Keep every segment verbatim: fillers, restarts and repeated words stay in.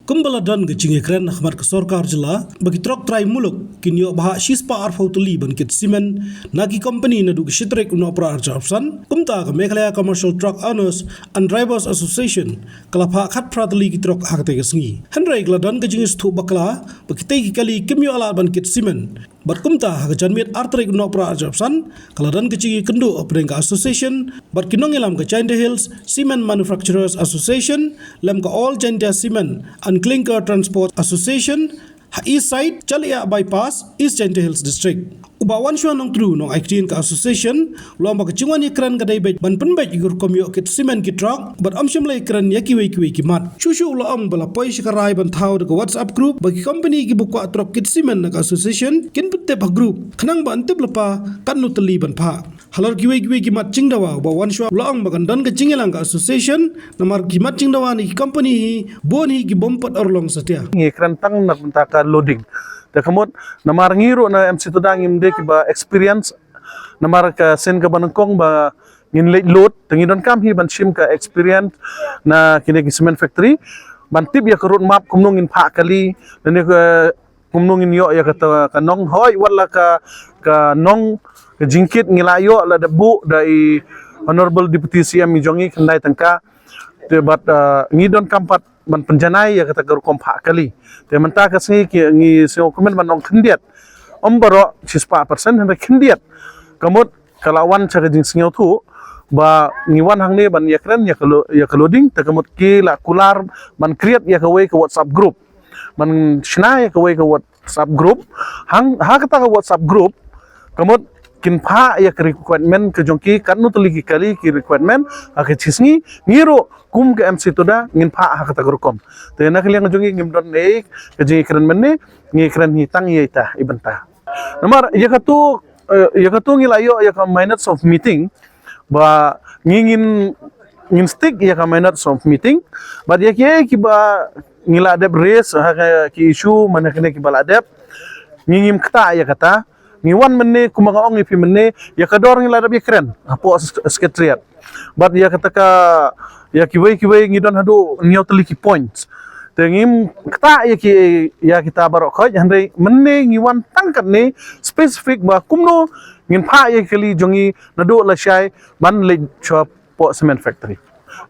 Kumba la don ka jingïakren ha khmat ka sorkar jylla ba ki trok trai muluk kin ïoh bha shispah arphew tylli ban kit simen na ki kompani naduh ka shi tarik u Nohprah arhajar arphew san, kumta ka Meghalaya Commercial Truck Owners and Drivers Association ka la phah khatphra tylli ki trok ha katei ka sngi. Hynrei ka la don ka jingïathuh bakla ba kitei ki kali kim ïoh lad ban kit simen. Bad kumta ha ka janmiet ar tarik u Nohprah arhajar arphew san ka la don ka jingïakynduh hapdeng ka association bad ki nongïalam ka Jaintia Hills Cement Manufacturers Association lem ka All Jaintia Cement and Clinker Transport Association ha East Side, Jalyiah Bypass, East Jaintia Hills District. U Bah Wanshwa Nongtdu, nongai ktien ka association, u la ong ba ka jingwan ïakren ka dei beit ban pynbeit ïa ka rukom ïoh kit simen ki trok bad ym shym la ïakren ïa kiwei kiwei ki mat. Shuh shuh u la ong ba la poi sha ka rai ban thaw da ka WhatsApp group ba ki kompani kiba kwah trok kit simen na ka association kin pyntip ha group khnang ba yn tip lypa katno tylli ban phah. Halor kiwei kiwei ki mat jingdawa, u Bah Wanshwa u la ong ba kan don ka jingïalang ka association namar ki mat jingdawa na ki kompani hi bun hi ki bym pat urlong satia. Ngi kren tang na ka bynta ka loading. Te ka mut namar ngi ruh na M C Tada ngim dei kiba experience, namar ka sien kaba nyngkong ba ngin leit load, te ngi donkam hi ban shim ka experience na kine ki cement factory ban tip ïa ka road map kumno ngin phah kali, lane ka kumno ngin ïoh ïa kata ka nong hoi wat la ka, ka nong ka jingkit ngi la ïoh la da buh da i Honorable Deputy C M i jong ngi khyndai tyngka. Te bad, ah, ngi donkam pat ban pynjanai ïa kata ka rukom phah kali. Te mynta ka sngi ki, ngi sngewkmen ban ong khyndiat. Ym baroh shispah percent, hynrei khyndiat. Ka mut ka la wan sha ka jingsngewthuh ba ngi wan hangne ban ïakren ïa ka lo-, ïa ka loading, te ka mut ki la kular ban create ïa kawei ka WhatsApp group. Ban shna ïa kawei ka WhatsApp group. Hang, ha kata ka WhatsApp group ka mut kin phah ïa ka requirement ka jong ki, katno tylli ki kali ki requirement, ha ka shi sngi ngi ruh kum ka M C Tada ngin phah ha kata ka rukom. Te na ka liang jong ngi ngim don ei ka jingïakren mynne, ngi kren hi tang ïa ita i bynta. Namar ïa katu, eh, ïa katu ngi la ïoh ïa ka minutes of meeting ba ngi ngin, ngin stick ïa ka minutes of meeting. Bad ïa ki, kiba ngi la dep raise ha ka, ki issue mane kane kiba la dep, ngi ngim ktah ïa kata. Ngi wan mynne kumba nga ong ïa phi mynne, ïa ka dor ngi la dep ïakren hapoh s-, secretariat. Bad ïa kata ka, ïa kiwei kiwei ngi don haduh hynñiew tylli ki points. Te ngim ktah ïa ki, ïa kita baroh khoit, hynrei mynne ngi wan tang katne specific ba kumno ngin phah ïa ki kali jong ngi naduh lashai ban leit shuwa poh cement factory.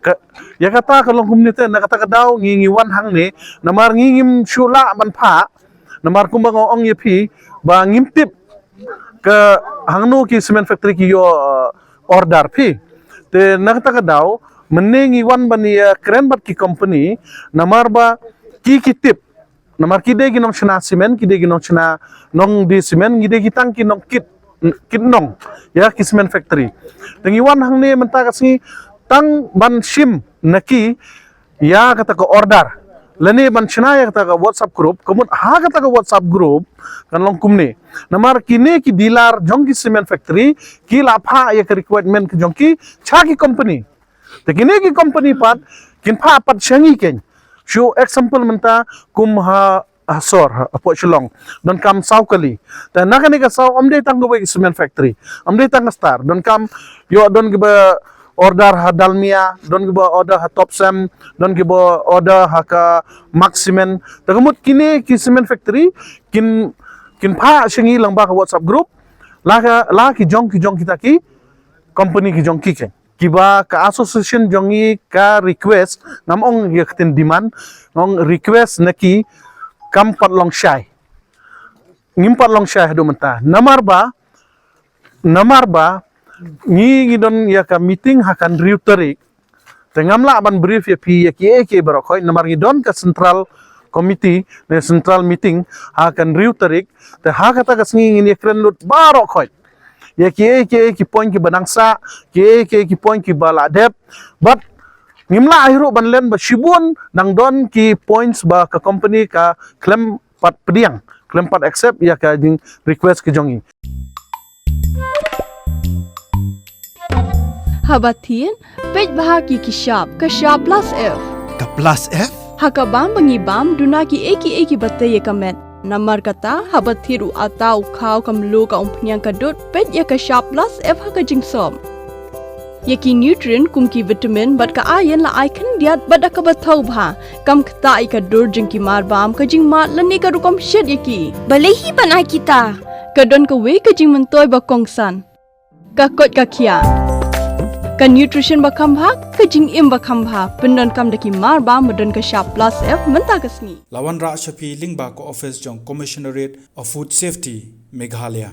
Ka, ïa kata ka long kumne te, na kata ka daw ngi, ngi wan hangne namar ngi ngim shu lah ban phah, namar kumba nga ong ïa phi ba ngim tip ka hangno ki cement factory ki ïoh, uh, order phi. Te na kata ka daw mynne ngi wan ban ïakren bad ki company namar ba ki, ki tip. Namar ki dei ki nongshna cement, ki dei ki nongshna, nongdie cement, ngi dei ki tang ki nongkit, kit nong ïa ki cement factory. Te ngi wan hangne mynta ka sngi tang ban shim na ki ïa kata ka order lane ban shna ïa kata ka WhatsApp group. Ka mut ha kata ka WhatsApp group kan long kumne. Namar kine ki dealer jong ki cement factory ki la phah ïa ka requirement ka jong ki sha ki company. Te kine ki company pat kin phah pat sha ngi kein. Shu example mynta kum ha, ha sor, ha, hapoh Shillong. Donkam saw kali. Te na kane ka saw ym dei tang kawei ka cement factory. Ym dei tang ka Star. Donkam ïoh don kiba order ha Dalmia, don kiba order ha Topcem, don kiba order ha ka Mark Cement. Te ka mut kine ki cement factory kin, kin phah sha ngi lyngba ka WhatsApp group. La ka, la ki jong, ki jong kita ki company ki jong ki kein. Kiba ka association jong ngi ka request, ngam ong ïa ka ktien demand, nga ong request na ki, kam pat long shai. Ngim pat long shai haduh mynta. Namar ba, namar ba ngi, ngi don ïa ka meeting ha ka hynriew tarik. Te ngam lah ban brief ïa phi ïa kiei kiei baroh khoit namar ngi don ka central committee ne central meeting ha ka hynriew tarik. Te ha kata ka sngi ngin ïakren lut baroh khoit ïa kiei kiei ki point kiba nang sah, kiei kiei ki point kiba la dep. Bad ngim lah hi ruh ban len ba shibun nang don ki points ba ka company ka khlem pat pdiang, khlem pat accept ïa ka jing request ka jong ngi. Haba thied, peit bha ki, ki shap, ka shap plus F. Ka plus F? Ha ka bam ba ngi bam, duna kiei kiei kiba tei ïa ka met. Namar kata, haba thied u atta u khaw ka mluh ka umphniang ka dud, peit ïa ka shap plus F ha ka jingsop. Ïa ki nutrient kum ki vitamin bad ka iron la ai khyndiat bad da kaba thaw bha, kam ktah ïa ka dur jong ki marbam, ka jingmad lane ka rukom shet ïa ki. Balei hi ban ai kita? Ka don kawei ka jingmyntoi ba kongsan. Ka koit ka khiah. Ka nutrition ba kham bha, ka jingim ba kham bha, pyndonkam da ki marbam ba don ka shap plus F mynta ka sngi. La wanrah sha phi lyngba ka office jong Commissionerate of Food Safety, Meghalaya.